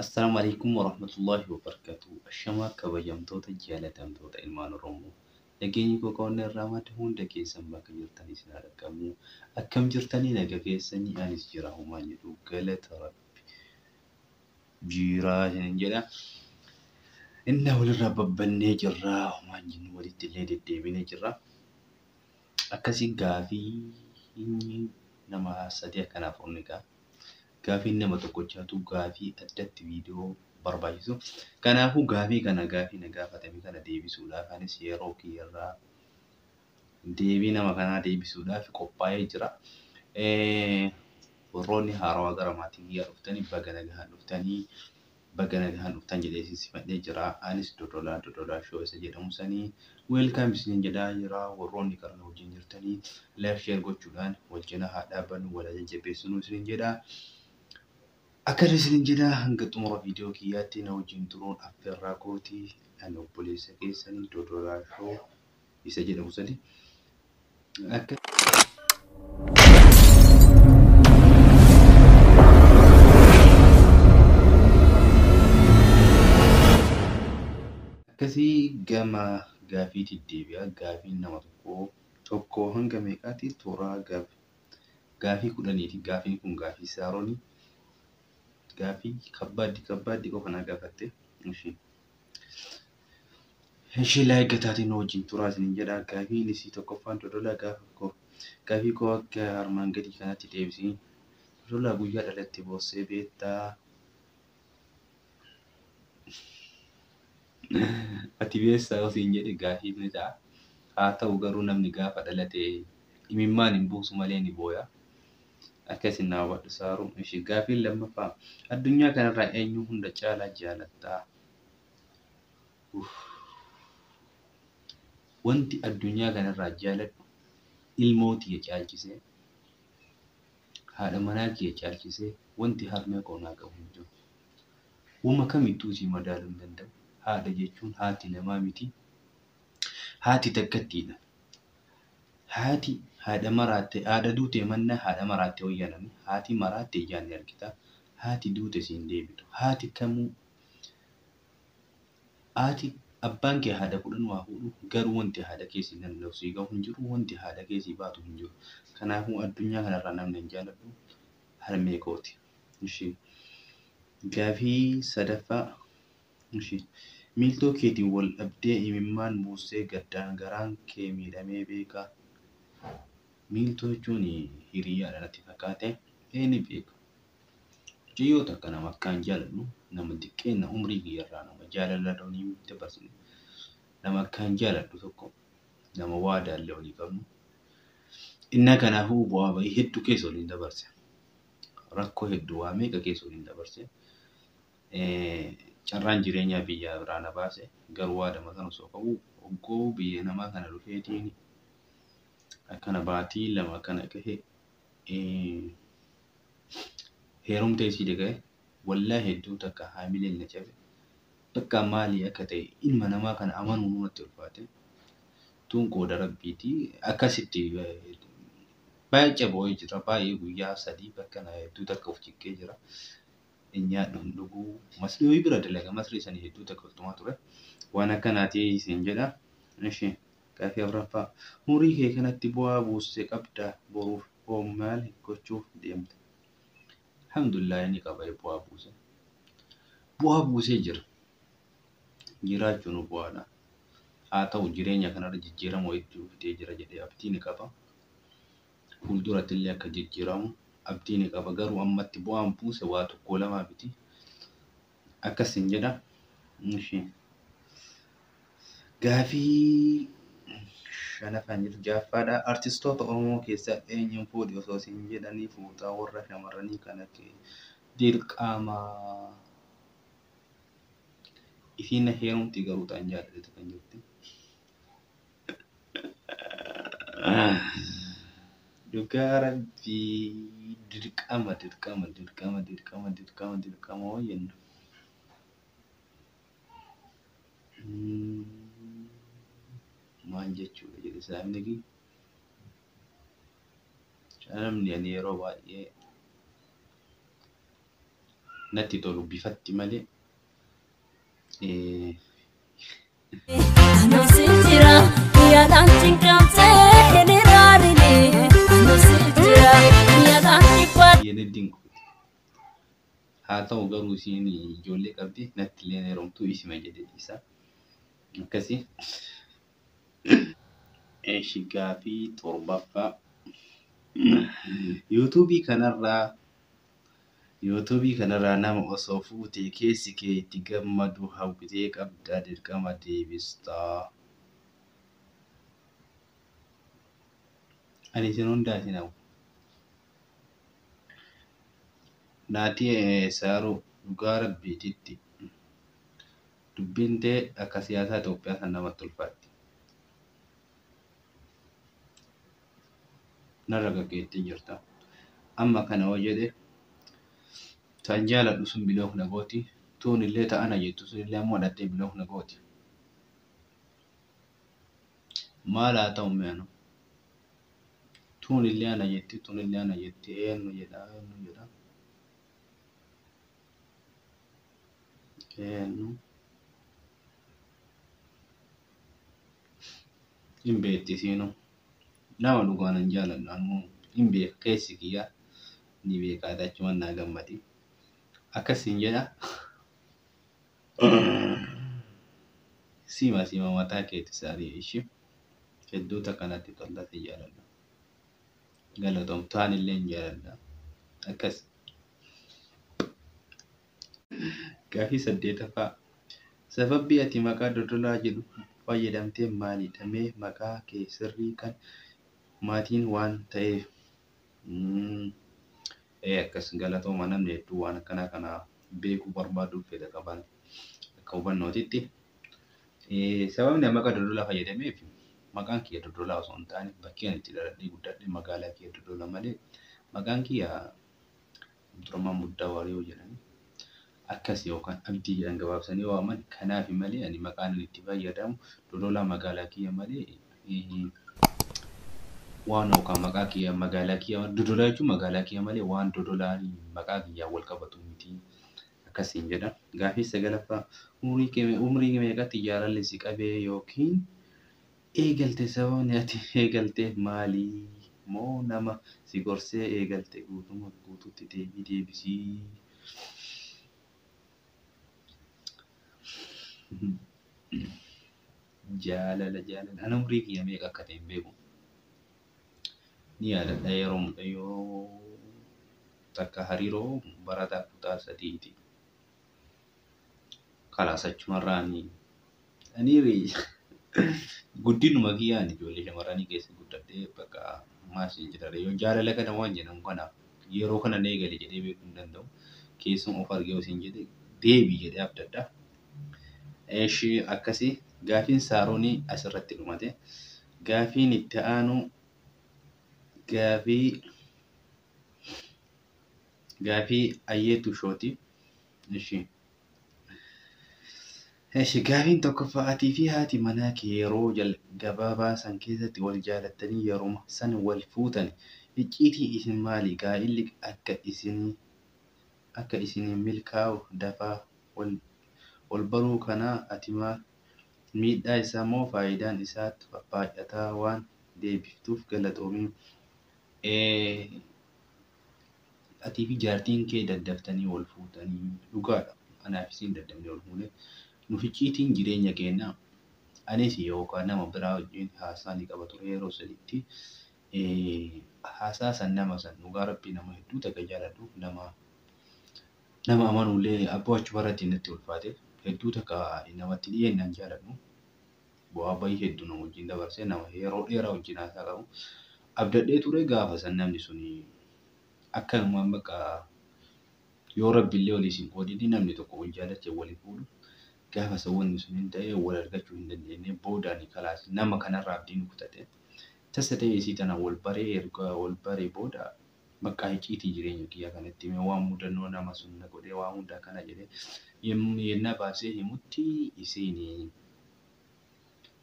Assalaamu alaikum warahmatullahi wabarakatuh. Ashamaa kabajamtoota jaalatamtoota ilmaan Oromoo. Nageenyi koo qabanne irraa madda hunda keessan bakka jirtanii isin haa dhaqqabu. Akkam jirtanii naga keessanii anis jira homaa jedhu galata Rabbi. Jiraa isinin jedha. Inni walirraa babbannee jirra homaa jennu walitti illee deddeebinee jirra. Akkasii gaafii nama sadii akkanaaf onni qaba. Gaafiin nama tokkochaatu gaafii addatti viidiyoo barbaachisu. Kanaafuu gaafii kana gaafii na gaafatame kana deebisuudhaaf anis yeroo kiyyarraa deebii nama kanaa deebisuudhaaf qophaa'ee jira. Warroonni haarawaa gara maatii kiyyaa dhuftanii baga nagaan dhuftanii baga nagaan dhuftan jedhee isin simmadhee jira. Anis Dodolaa Dodolaa Show isa jedhamu sanii welcome isiniin jedhaa jira. Warroonni karana wajjin jirtanii like share gochuudhaan wal cina haa dhaabbannu wal jajjabeessinu isiniin jedha. Akkana isiniin jedha hanga xumura viidiyoo kiyyaatti na wajjin turuun affeerraa kooti. Ani obboleessa keessanii Dodolaa Show isa jedhamu sanii. Akka Akkasii gama gaafiitti deebi'a. Gaafiin nama tokkoo tokko hanga meeqaatti toora gaafii 10ti. Gaafiin kun gaafii Saaroonii. Gaafii kabbaaddi kabbaaddi qofa na gaafatte. Ishee like gataatiin wajjin turaa isiniin jedha. Gaafiin isii tokkoffaan Dodolaa gaafa koo gaafii koo akka armaan gadii kanatti deebisi. Dodolaa guyyaa dhalatte boossee beektaa? Ati beessaa osiin jedhe gaafii ni ta'a. Haa ta'u garuu namni gaafa dhalate imimmaan hin buusu malee ni booya. Akkasin naa hubadhu Saaruu. Ishee gaafiin lammaffaa addunyaa kanarraa eenyu hunda caalaa jaalattaa? Wanti addunyaa kanarraa jaaladhu ilmoo tiyya caalchisee haadha manaa kiyya caalchisee wanti harmee koo naa qabu hin jiru. Uuma kamittuu isii madaaluu hin danda'u. Haadha jechuun haati namaa miti. Haati takkattiidha. Haati haadha maraatte haadha duute mannaa haadha maraatte wayyaanani. Haati maraatte ijaan ni argita. Haati duute siin deebitu. Haati kamuu haati abbaan kee haadha 10 waa fuudhu garuu wanti haadha kee siin danda'u sii gahu hin jiru wanti haadha kee sii baatu hin jiru. Kanaafuu addunyaa kanarraa namni hin jaaladhu harmee kooti. Ishii gaafii sadaffaa ishii miiltoo keetiin wal dhabdee imimmaan buustee gaddaan garaan kee miidhamee beekaa? Miiltoo jechuun hiriyaadha natti fakkaate ni beeka. Mucayyoo takka nama akkaan jaaladhu nama xiqqeenna umrii kiyyarraa nama jaalala walii dabarsine nama akkaan jaaladhu tokko nama waadaallee walii qabnu. Innaa kanaafuu bu'aa bahii hedduu keessa waliin dabarse. Rakkoo hedduu waa meeqa keessa waliin dabarse. Carraan jireenyaa biyyaa biraa na baase garuu waadama sana osoo qabu hoggoo biyya namaa kana dhufeetiin akkana baatii 2 akkana gahe heerumtee isii dhagaye wallaahi hedduu takka haamileen na cabe. Bakka maalii akka ta'e ilma namaa kana amanuun natti ulfaate. Tun qooda rabbiiti akkasitti baay'ee caboo jira baay'ee guyyaa 3 bakka na hedduu takka of ciqqee jira. Nyaadhu hin dhuguu masrii wayii bira dalaga masrii sanii hedduu takka oltumaa ture. Waan akkanaati isin jedha. Ishee gaafii afuraffaa umurii kee kanatti bu'aa buuste qabda boruuf hoo maal gochuuf deemta? Alhamdulillah inni qaba bu'aa buuse. Bu'aa buusee jira. Jiraachuun bu'aadha. Haa ta'u jireenya kanarra jijjiirama hedduu fidee jira jedhee abdii ni qaba. Fuulduratti illee akka jijjiiramu abdii ni qaba. Garuu ammatti bu'aan buuse waa tokko lamaa miti. Akkasin jedha. Gaafii shanaffaan jiru ja'affaadha. Artistoota Oromoo keessaa eenyuun fuudhi osoo isin jedhanii fuutaa warra shamarranii kana dirqama. Isiin heerumti garuu ta'an jaalladhetu kan jirti. Dhugaa rabbii dirqama dirqama dirqama dirqama dirqama dirqama hoo jennu. Maal jechuudha jedhe saamni kiyya. Namni ani yeroo baay'ee Natti tolu bifatti malee. Haa ta'u garuu isiin ijoollee qabdi natti illee heerumtuu isima jedhee dhiisa. Akkasii. Eeshi gaafii torbaffaa. Yuutuubii kanarraa nama osoo fuutee keessi kee itti gammadu hawwitee qabdaa dirqama deebistaa. Ani isin hundaa isin hawwa. Naatii Saaruu dhugaa rabbiititti dubbiin ta'e akka siyaasaa Itoophiyaa san namatti ulfaatti. Narra gaggeettee jirta. Amma kana hoo jedhe tan jaaladhu sun bilook na gooti. Tuun illee ta'ana jettu sun illee ammoo dhattee bilook na gooti. Maal haa ta'u mi'anu? Tuun illee ana jetti, tuun illee ana jetti, eenyu jedha, eenyu jedha. Eenyu? Hin beekti isiinuu. Nama dhugaan hin jaaladhu ammoo hin beeka keessi kiyya ni beekaa achumaan naa gammadi. Akkasiin jedha. Sima sima mataa keeti saarii ishii. Hedduu takka natti tola si jaaladha. Galatoomtaan illee hin jaaladha. Akkas. Gaafii saddeetaffaa. Sababbi ati maqaa Dodolaa jedhu fayyadamtee maalidha? Mee maqaa kee sirrii kan maatiin waan ta'eef. Akkas galatooma namni hedduu waan akkanaa kana beekuu barbaadu fedha qaban akka hubannootitti. Sababni maqaa Dodolaa fayyadameef maqaan kiyya Dodolaa osoo hin taane bakki ani itti dhaladhee guddadhe magaalaa kiyya Dodola malee maqaan kiyya Abdurrahman Muddaa Waariyoo jedhani. Akkas yookaan Abdii jedhan gabaabsanii waaman kanaaf malee ani maqaan ani itti fayyadamu Dodolaa magaalaa kiyya malee waan yookaan maqaa kiyya magaalaa kiyya Dodolaa jechuun magaalaa kiyya malee waan Dodolaan maqaa kiyyaan wal qabatu miti. Akkasiin jedha. Gaafii sagalaffaa umrii meeqatti jaalalli si qabee yookiin eegalte sababni ati eegalteef maali? Moo nama si gorsee eegalte guutummaa guutuutti deebii deebisii? Jaalala jaalala. Ani umrii kiyya meeqa akka ta'e hin beeku. Ni yaadadha yeroo mucayyoo takka hariiroo barataa kutaa sadiiti. Kalaas achumarraa ani guddinuma kiyyaan ijoollee shamarranii keessa guddadhee bakka maasiin jedhare yoo jaalala kana waan jedhamu kanaaf yeroo kana na eegale jedhee beekuu hin danda'u. Keessuma of argee osoo hin jedhe deebii jedhee abdadha. Eeshi akkasii gaafiin saaroonii asirratti dhumate. Gaafiin itti aanu gaafii ayyeetu shooti. Eshi. Eshi gaafiin tokkoffaa atii fi haati manaa kee yeroo gabaabaa san keessatti wal jaalattanii yeruma san wal fuutan icciitiin isin maali? Gaa'illi akka isin milkaa'u dafaa wal baruu kanaa ati maal miidhaa isaa moo faayidaan isaatti baay'ataa waan deebiftuuf galatoomii. Atii fi jaartiin kee daddaftanii wal fuutanii dhugaadha. Anaaf isin daddafnee wal fuune. Nuuf icciitiin jireenya keenyaa anis yookaan nama biraa wajjin haasaa ni qaba ture yeroo sanitti. Haasaa san nama san dhugaa rabbii nama hedduu takka jaaladhu nama amanuullee abboo achuma irratti natti ulfaate hedduu takka namatti dhiyeennaan jaaladhu. Bu'aa bahii hedduu nama wajjin dabarsee nama yeroo dheeraa wajjin haasaa qabu. Abdadhee ture gaafa san namni suni akkanumaan bakka yoo rabbi illee walii isin qoodini namni tokko wal jaalachee walii fuudhu gaafa san wanni sun hin ta'e wal argachuu hin dandeenye boodaan kalaas nama kanarraa abdiin kutate. Tasa ta'e isii tana wal baree erga wal baree booda bakka icciitii jireenya kiyyaa kanatti himee waan mudannoo nama sun na godhee waan hunda kana jedhee yennaa baasee himutti isiin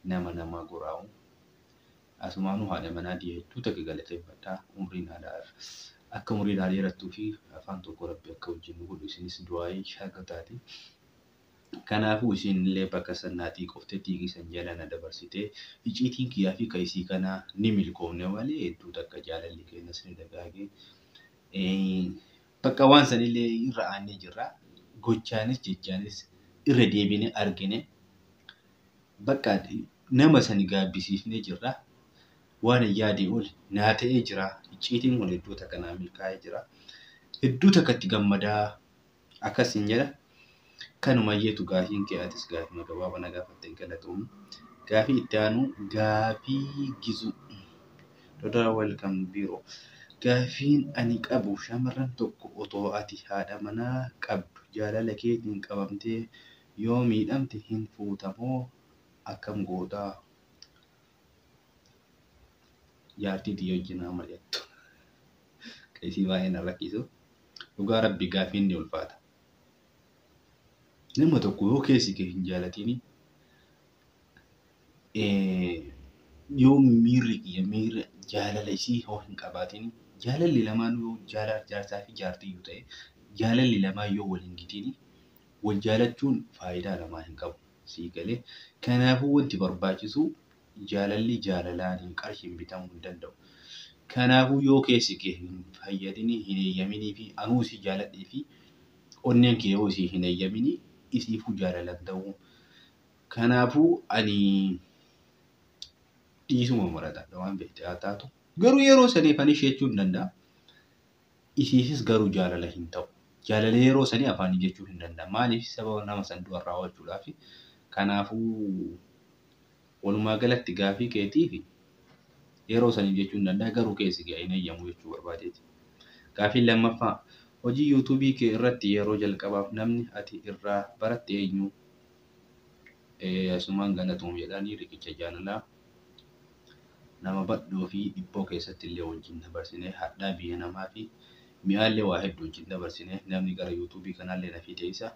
nama nama goraa'u. Asumaanuu haadha manaatii hedduu takka galateeffadha. Umriin haadha Akka umurii naa dheerattuu fi afaan tokko Rabbi akka wajjin nu godhu isinis du'aayii shaakataati. Kanaafuu isin illee bakka san naa xiiqoftee xiiqii san jala na dabarsitee icciitiin kiyyaa fi ka isii kanaa ni milkoomne malee hedduu takka jaalalli keenyas ni dagaage. Bakka waan sanillee irra aannee jirra. Gochaanis jechaanis irra deebinee argine. Bakka nama sani gaabbisiifnee jirra. Waan hin yaadee ol naa ta'ee jira. Icciitiin kun hedduu takka naa milkaa'ee jira. Hedduu takka itti gammadaa akkasiin jedha. Kanumayyeetu gaafiin kee atis gaafii gabaabaa na gaafatte galatoomi. Gaafii itti aanu gaafii gizuu. Dodolaa welcome biiroo. Gaafiin ani qabu shamarran tokko otoo ati haadha manaa qabdu jaalala keetiin qabamtee yoo miidhamte hin fuutamoo akkam gootaa? Jaartii tiyya wajjin haa mari'attu. Qeesii baay'ee na rakkisu. Dhugaa Rabbi gaafiin ni ulfaata. Nama tokko yoo keessi kee hin jaalatini yoo miirri kiyya miira jaalala isii yoo hin qabaatini jaalalli lamaan yoo jaarsaa fi jaartii yoo ta'e jaalalli lamaan yoo wal hin gitini wal jaalachuun faayidaa lamaa hin qabu. Sii galee kanaafuu wanti barbaachisu jaalalli jaalalaan qarshiin bitamuu hin danda'u. Kanaafuu yoo keessi kee hin fayyadini hin eeyyaminii fi anuu isii jaaladhee fi onneen kee yoo isii hin eeyyaminii isiifuu jaalalan ta'uu. Kanaafuu ani dhiisuma maratadha waan beekte haa taatu. Garuu yeroo saniif ani ishee jechuu hin danda'a. Isiifis garuu jaalala hin ta'u. Jaalala yeroo sanii afaanii jechuu hin danda'a. Maaliif sababa nama san du'a raawwachuudhaaf. Kanaafuu walumaa galatti gaafii keetiif yeroo saniif jechuu hin danda'a. Garuu keessi kee hin eeyyamu jechuu barbaadeeti. Gaafiin lammaffaa hojii yuutuubii kee irratti yeroo jalqabaaf namni ati irraa baratte eenyu? Asumaan galatoom jedhanii riqicha jaalalaa nama badhoo fi dhibboo keessatti illee wajjin dabarsine hadhaa biyya namaa fi mi'aallee waa hedduu wajjin dabarsine namni gara yuutuubii kanaallee na fide isa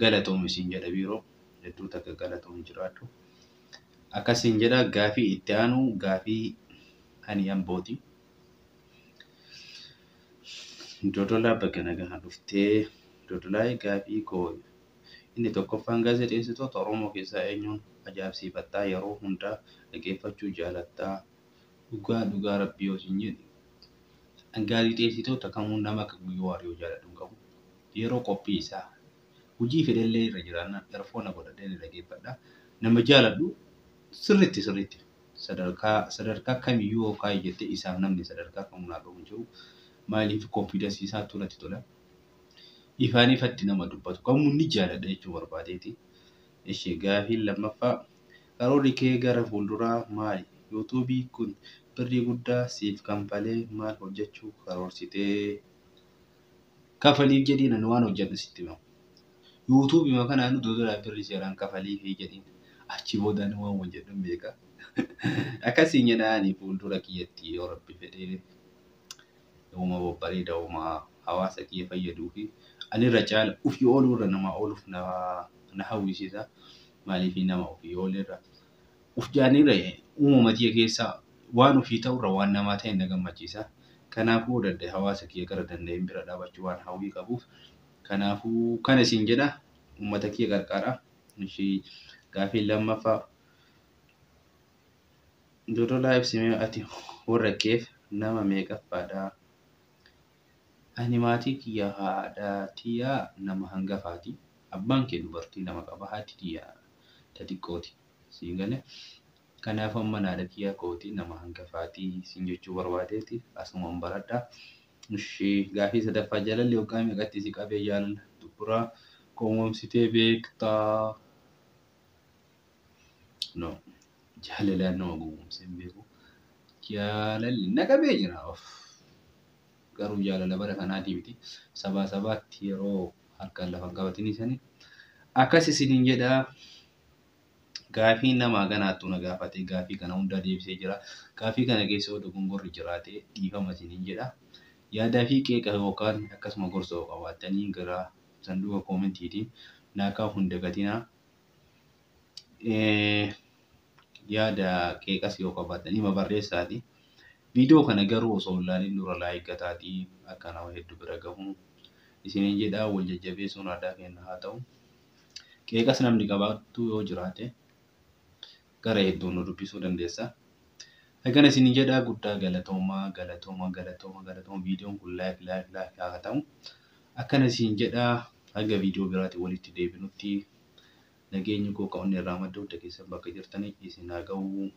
galatoom isiin jedha biiroo hedduu takka galatoom jiraadhu. Akkasiin jedha gaafii itti aanu gaafii ani ambooti. Dodolaa bakka nagaa dhuftee Dodolaa gaafii koo inni tokkoffaan gaazexeessitoota Oromoo keessaa eenyuun ajaa'ibsiifattaa yeroo hundaa dhaggeeffachuu jaalattaa dhugaa dhugaa Rabbii yoo isin jedhe gaazexeessitoota kamuu nama akka Guyyoo Waariyoo jaaladhu hin qabu. Yeroo qophii isaa hojii fedhellee irra jiraannaan erfoona godhadhee ni dhaggeeffadha. Nama jaaladhu sirriitti sirriitti sadarkaa kamiyyuu yoo kaa'e jettee isaaf namni sadarkaa kamuu naa qabu hin jiru. Maaliif konfiidensii isaatu natti tola. Ifaan ifatti nama dubbatu kamuu ni jaaladha jechuu barbaadeeti. Ishee gaafiin lammaffaa karoorri kee gara fuulduraa maali? Yuutuubii kun birrii guddaa siif kanfalee maal hojjechuu karoorsitee? Kafaliif jedhiin ani waan hojjedhu sitti himamu. Yuutuubii kanaan dodolaa birrii seeraan kafaliifii jedhiin achi booda ani waan hojjedhu hin beeka. Akkasiin jedha ani fuuldura kiyyatti yoo Rabbi fedhee uuma babbareeda uuma hawaasa kiyya fayyaduu fi ani irra caala ofii ooluu irra nama ooluuf na hawwisiisa. Maaliif nama ofii oolirra uf jaanirra uumama kiyya keessaa waan ofii ta'urra waan namaa ta'e na gammachiisa. Kanaafuu danda'e hawaasa kiyya gara danda'een bira dhaabachuu waan hawwii qabuuf. Kanaafuu kana isin jedha uummata kiyya qarqaara. Ishii gaafii lammaffaa Dodolaa ibsimee ati warra keef nama meeqaffaadha? Ani maatii kiyya haadha tiyyaa nama hangafaati. Abbaan kee dubartii lama qaba. Haati tiyya xixiqqooti. Siin galee. Kanaaf amma haadha kiyya kooti nama hangafaati siin jechuu barbaadeeti. Asumaan baradha. Ishee gaafii sadaffaa jaalalli waggaa meeqatti si qabee jaalala dubbiraa koomomsitee beektaa? No. Jaalalaan nama gowwoomsee hin beeku. Jaalalli na qabee jira. Of. Garuu jaalala bara kanaatii miti. Sabaa sabaatti yeroo harkaan lafa hin qabatini sani. Akkas isiniin jedha. Gaafii nama ganaattu na gaafate gaafii kana hunda deebisee jira. Gaafii kana keessa yoo dogongorri jiraate dhiifama isiniin jedha. Yaadaa fi qeeqa yookaan akkasuma gorsa yoo qabaattanii gara sanduuqa koomentiitiin naa kaa'uu hin dagatinaa. Yaada qeeqas yoo qabaattan hima barreessaati. Viidiyoo kana garuu osoo hin ilaalin dura like gataatii akka nama hedduu bira gahu isiniin jedhaa wal jajjabeessuun aadaa keenya haa ta'u. Qeeqas namni qabaattu yoo jiraate gara hedduun nu dubbisuu dandeessa. Akkana isiniin jedhaa guddaa galatoomaa galatoomaa galatoomaa galatoomaa viidiyoon kun like like like haa ta'u. Akkana isin jedhaa hanga viidiyoo biraatiin walitti deebinutti nageenyi koo kan onnee irraa madda hunda keessan bakka jirtanii isin haa ga'u.